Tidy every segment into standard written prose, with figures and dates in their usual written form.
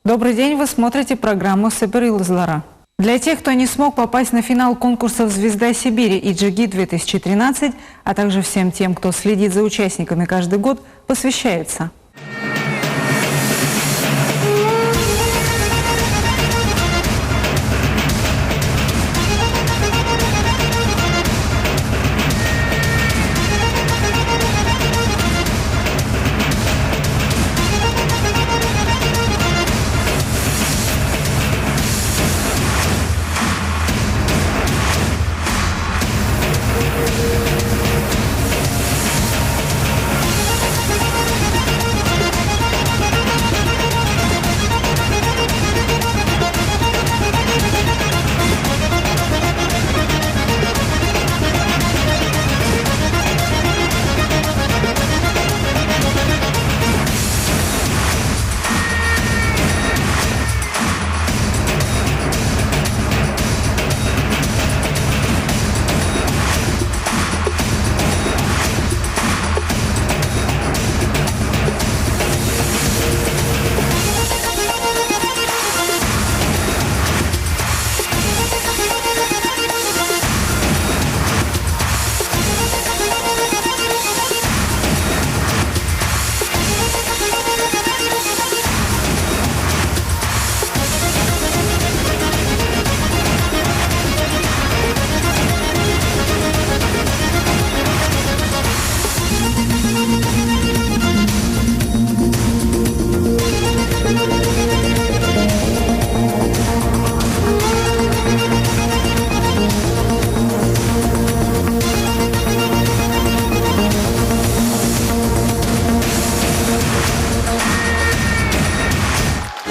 Добрый день, вы смотрите программу «Себер йолдызлары». Для тех, кто не смог попасть на финал конкурсов «Звезда Сибири» и «Джигит-2013», а также всем тем, кто следит за участниками каждый год, посвящается.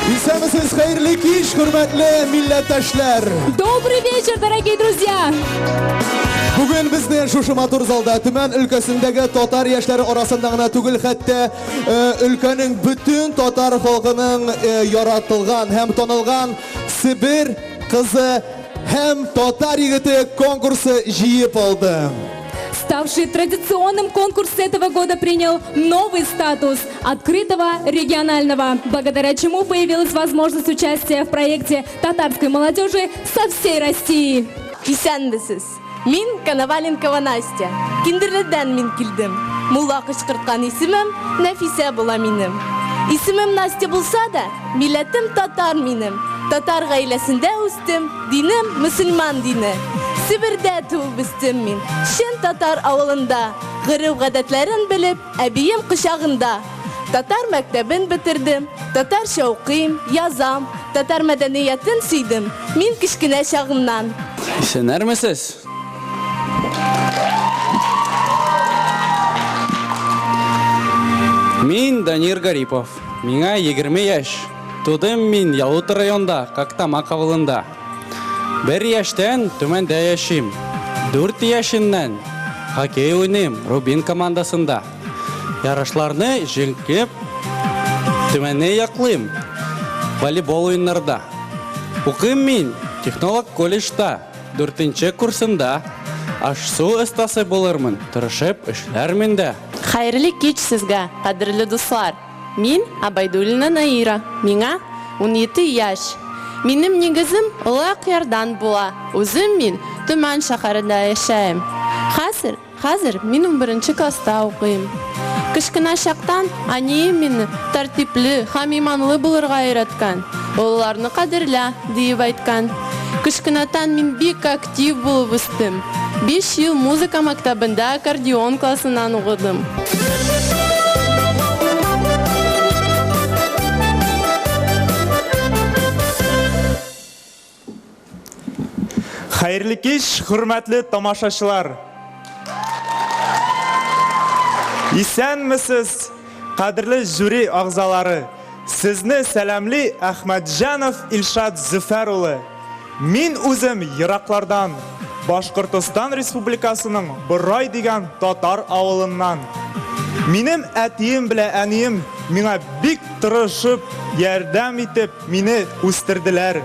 Исәнмесез, хәерле кич, хөрмәтле милләттәшләр! Добрый вечер, дорогие друзья! Бүген безне шушы матур залда Төмән өлкәсендәге татар яшьләре арасында гына түгел, хәтта өлкәнең бөтен татар халкының яратылган һәм танылган Себер кызы һәм татар егете конкурсы җыеп алды. Ставший традиционным конкурс этого года принял новый статус открытого регионального, благодаря чему появилась возможность участия в проекте татарской молодежи со всей России. Исәнмесез! Мин Коноваленкова Настя. Киндерледән мин килдем. Мулла кычкырткан исемем Нәфисә була минем. Исемем Настя булса да, милләтем татар минем. Татар гаиләсендә үстем, динем мөселман дине. Себердә туып үстем мин, чын татар авылында. Гореф-гадәтләрен белеп, әбием кочагында. Татар мәктәбен бетердем, татарча укыйм, язам, татар мәдәниятен сөйдем мин кечкенә чагымнан. Исәннәрмесез? Мин Данир Гарипов. Миңа 20 яшь. Тудым мин Ялутор районда, Кактамак авылында. Бер яшьтән Төмәндә яшим. Дүрт яшеннән хоккей уйныйм Рубин командасында. Ярышларны җиңеп, Төмәнне яклыйм. Волейбол уеннарда. Укыйм мин технолог колледжда, дүртенче курсында. Аш-су остасы булырмын, тырышып эшләрмен дә. Хәерле кич сезгә, кадерле дуслар! Мин, Абайдуллина Наира, миңа 17 яшь. Минем нигезем Олы Акъярдан була, үзем мин Төмән шәһәрендә яшәем. Хәзер, хәзер мин унберенче класста укыйм. Кечкенә чактан әнием мине тәртипле һәм иманлы булырга өйрәткән, олыларны кадерлә, диеп әйткән. Кечкенәтән мин бик актив булып үстем. Биш ел музыка мәктәбендә аккордеон классыннан укыдым. Хәерле кич, хөрмәтле тамашачылар! Исәнмесез, кадерле жюри агъзалары! Сезне сәламли Әхмәтҗанов Илшат Зөфәр улы. Мин үзем ераклардан, Башкортостан Республикасының Борай дигән татар авылыннан. Минем әтием белә әнием миңа бик тырышып, ярдәм итеп мине үстерделәр.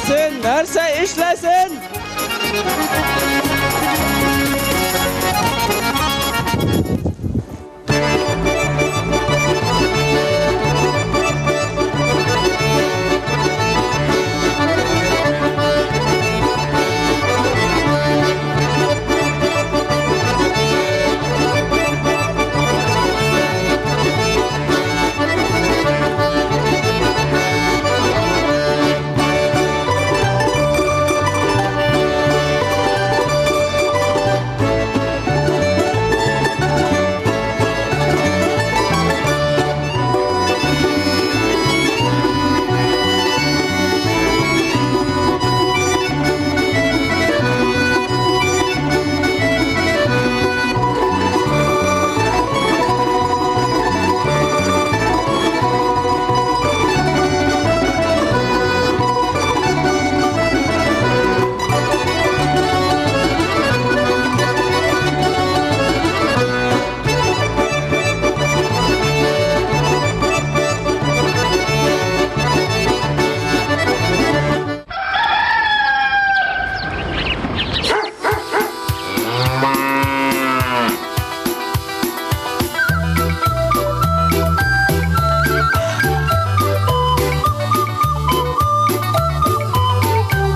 Эшләсен, нәрсә эшләсен?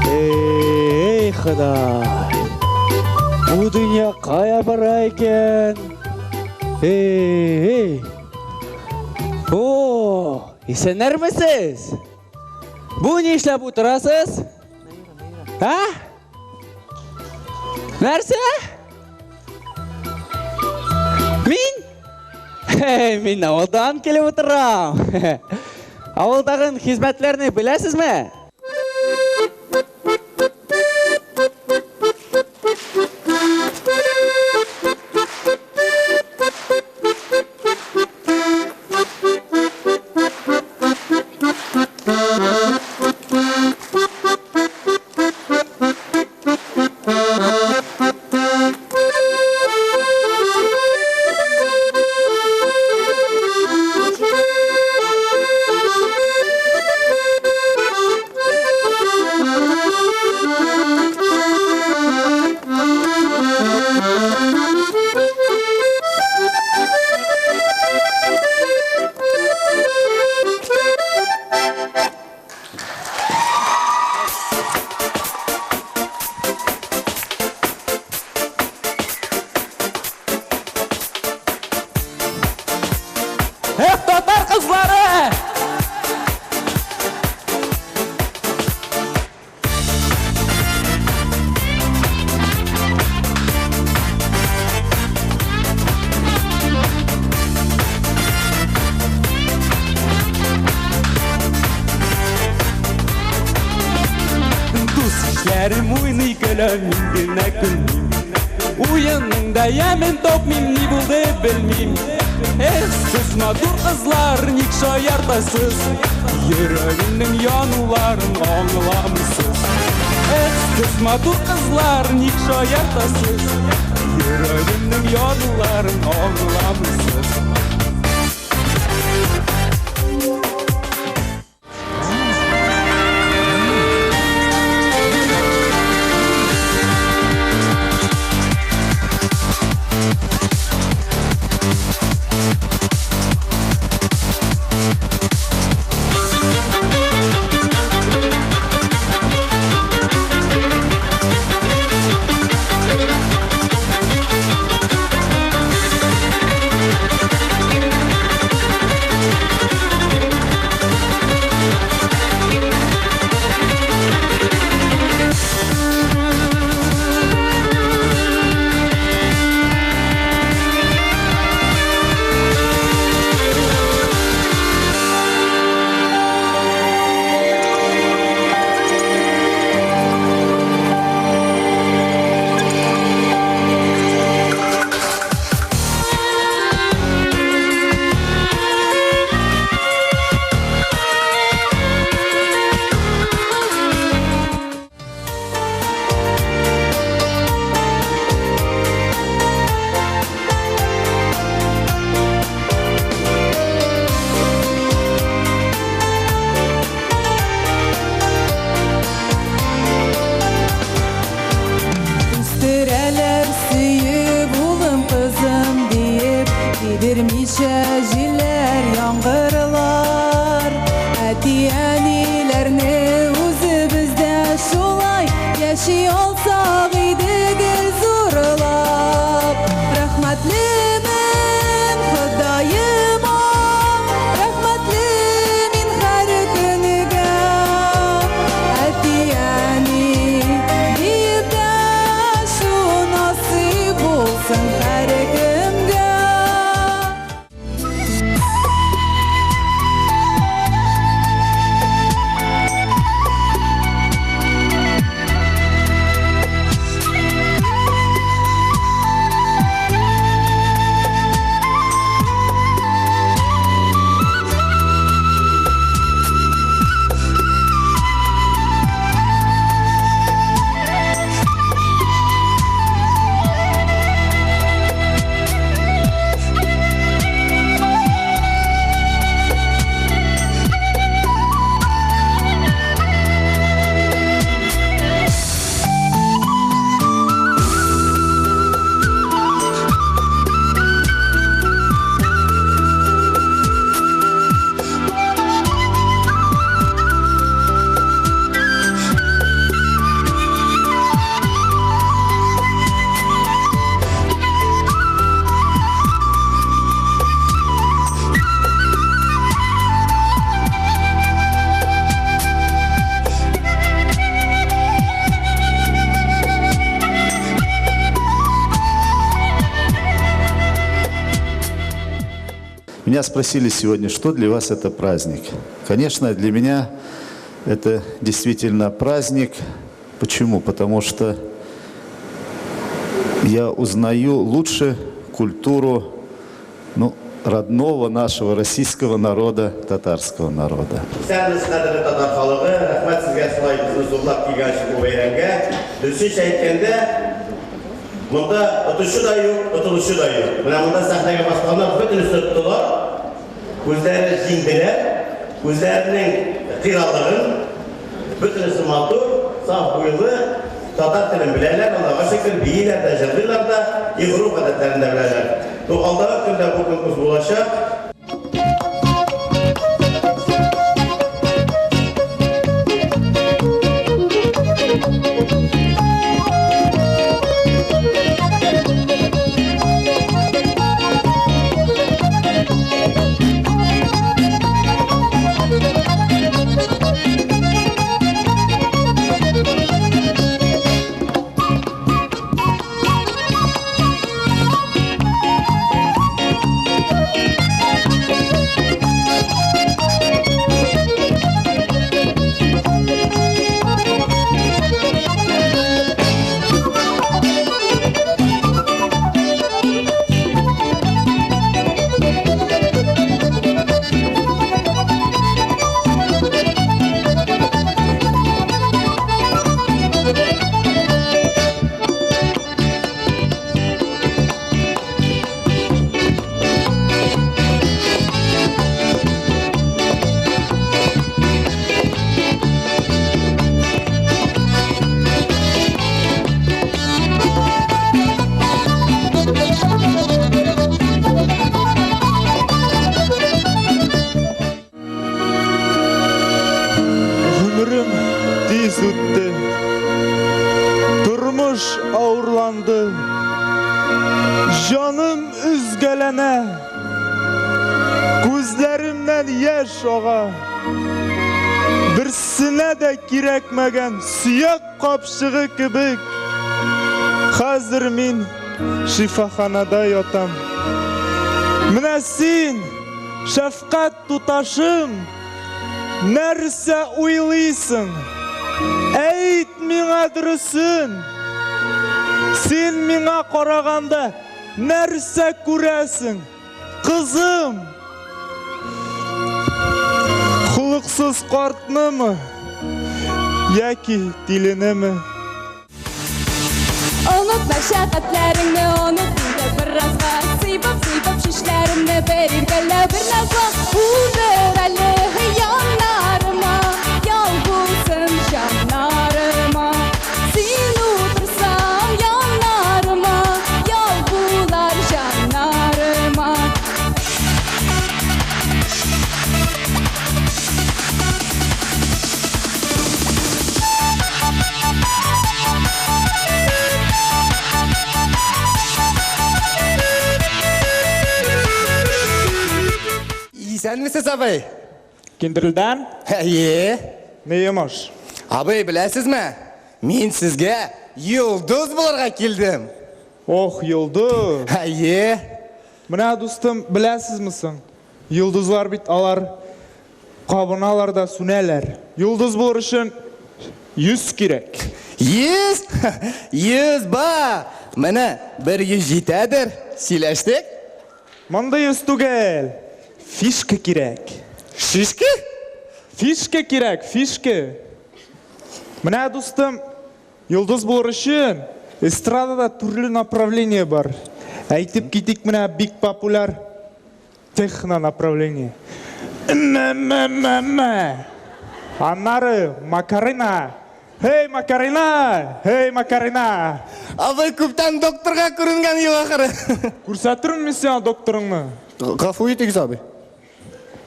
Эй, Ходай! Бу дөнья кая бара икән? Эй, эй! О, исәннәрмесез? Бу ни эшләп утырасыз? А? Нәрсә? Мин? Эй, мин авылдан килеп утырам. Авылдагы хезмәтләрне беләсезме? Эх, татар кызлары! Дус ишләрем уйный көлә, мин генә көлмим. Уенның да ямен тапмыйм, ни булды белмим. Эх, сез матур кызлар, ник шаяртасыз? Йөрәгемнең януларын аңламыйсыз. Эх, сез матур кызлар, ник шаяртасыз? Йөрәгемнең януларын аңламыйсыз. Меня спросили сегодня, что для вас это праздник. Конечно, для меня это действительно праздник. Почему? Потому что я узнаю лучше культуру, ну, родного нашего российского народа, татарского народа. Исәнмесез, кадерле татар халыгы, рәхмәт сезгә шулай безне зурлап килгән өчен бу бәйрәмгә. Дөресен әйткәндә, монда отучы да юк, отылучы да юк. Менә монда сәхнәгә басканнар бөтенесе оттылар, үзләре җиңделәр, үзләренең хыялларын, бөтенесе матур, саф буйлы, татар телен беләләр, Аллага шөкер, бииләр дә, җырлыйлар да, и гореф-гадәтләрен дә беләләр. Ну, алдагы көндә бу конкурс булачак. Гомерем тиз үтте. Тормыш авырланды. Җаным өзгәләнә. Күзләремнән яшь ага. Берсенә дә кирәкмәгән сөяк капчыгы кебек. Хәзер мин шифаханада ятам. Менә син, шәфкать туташым, нәрсә уйлыйсың? Әйт миңа дөресен. Син миңа караганда нәрсә күрәсең? Кызым! Холыксыз картнымы? Яки тиленеме? Онытма мәшәкатьләреңне, оныт инде беразга. Сыйпап-сыйпап чәчләремне бер иркәлә, бер назла. Утыр әле яннарыма, ял булсын җаннарыма. Син утырсаң яннарыма, ял булар җаннарыма. Исәнмесез, абый? Киндерелдән? Әйе. Ни йомыш? Абый, беләсезме? Мин сезгә йолдыз булырга килдем. Ох, йолдыз. Әйе. Менә, дустым, беләсезме соң? Йолдызлар бит алар кабыналар да сүнәләр. Йолдыз булыр өчен йөз кирәк. Йөз? Йөз бар. Менә бер йөз җитәдер. Сөйләштек? Мондый йөз түгел. Фишка кирәк. Шишка? Фишка кирәк, фишка. Менә, дустым, йолдыз булыр өчен эстрадада төрле направление бар. Әйтеп китик, менә бик популяр техно направление. Мә-мә-мә-мә. Аннары Макарена. Һей, Макарена! Һей, Макарена! Абый күптән докторга күренгән юк ахыры. Күрсәтермен мин сиңа докторыңны. Гафу итегез, абый.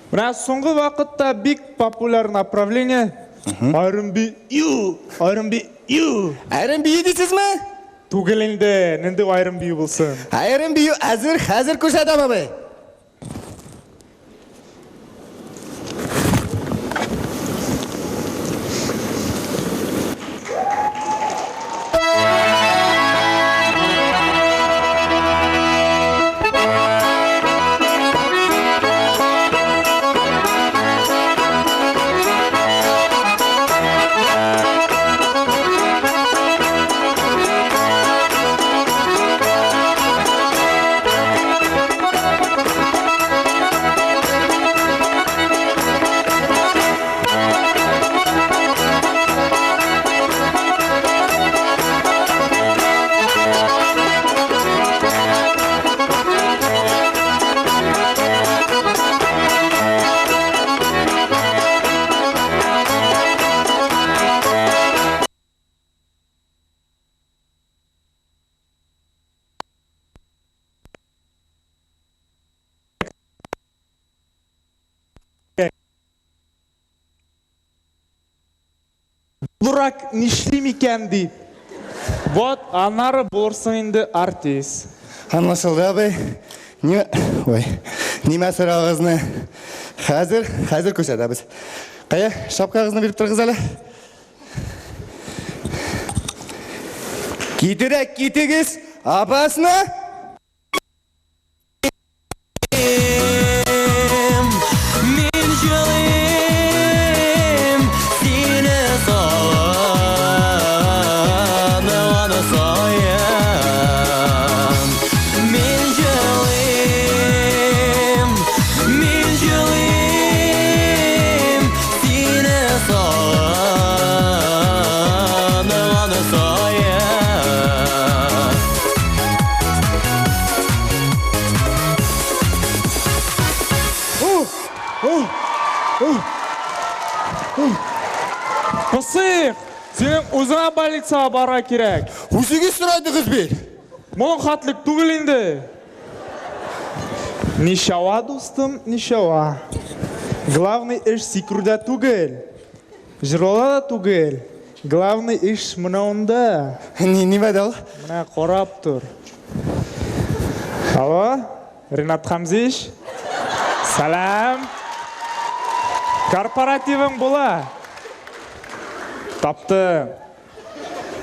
Менә соңгы вакытта бик популяр направление R&B ю, R&B ю. R&B дисезме? Түгел инде, нинди R&B булсын. R&B әзер, хәзер күрсәтәм, абый. Дурак, нишлим икән дип. Вот, аннары булырсың инде артист. Аңлашылды, абый. Ни, ой, нимә соравыгызны хәзер, хәзер күрсәтәбез. Кая, шапкагызны биреп торыгыз әле. Китерәк китегез, опасно. Мин җылыйм сине сагынган саен. Мин җылыйм, мин җылыйм сине сагынган саен. Пысык! Синең үзеңә больницага барырга кирәк. Үзегез сорадыгыз бит. Моның хәтлек түгел инде. Ничава, дустым, ничава. Главный эш сикерүдә түгел. Җырлауда да түгел. Главный эш менә монда. Ни, нимәдә ул? Менә карап тор. Алло, Ринат Хамзич. Сәлам. Корпоративың була. Таптым.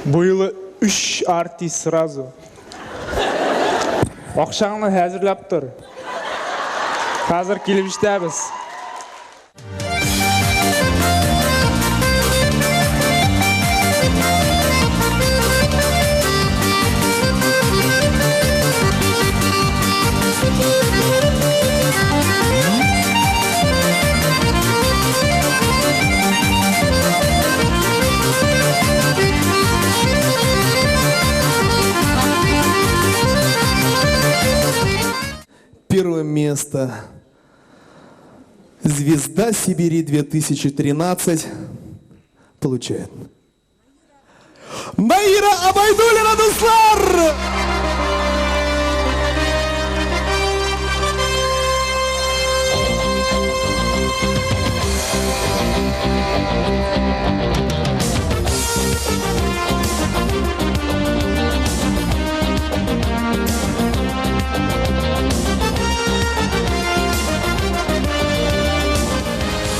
Бу юлы өч артист сразу. Акчаңны әзерләп тор. Хәзер килеп җитәбез. Первое место. Звезда Сибири 2013 получает Наира Абайдуллина, дуслар!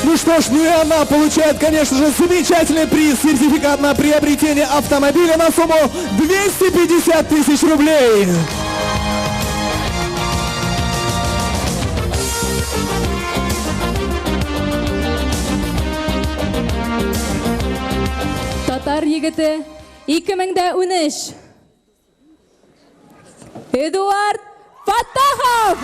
Ну что ж, ну и она получает, конечно же, замечательный приз, сертификат на приобретение автомобиля на сумму 250 тысяч рублей. Татар егете 2013. Эдуард Фаттахов!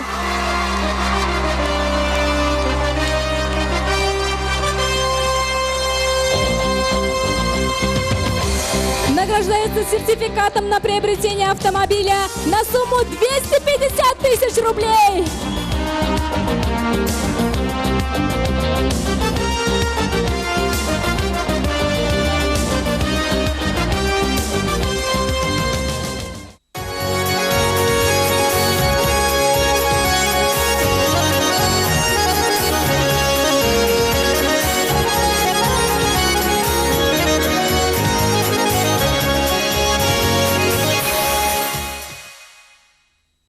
Награждается сертификатом на приобретение автомобиля на сумму 250 тысяч рублей.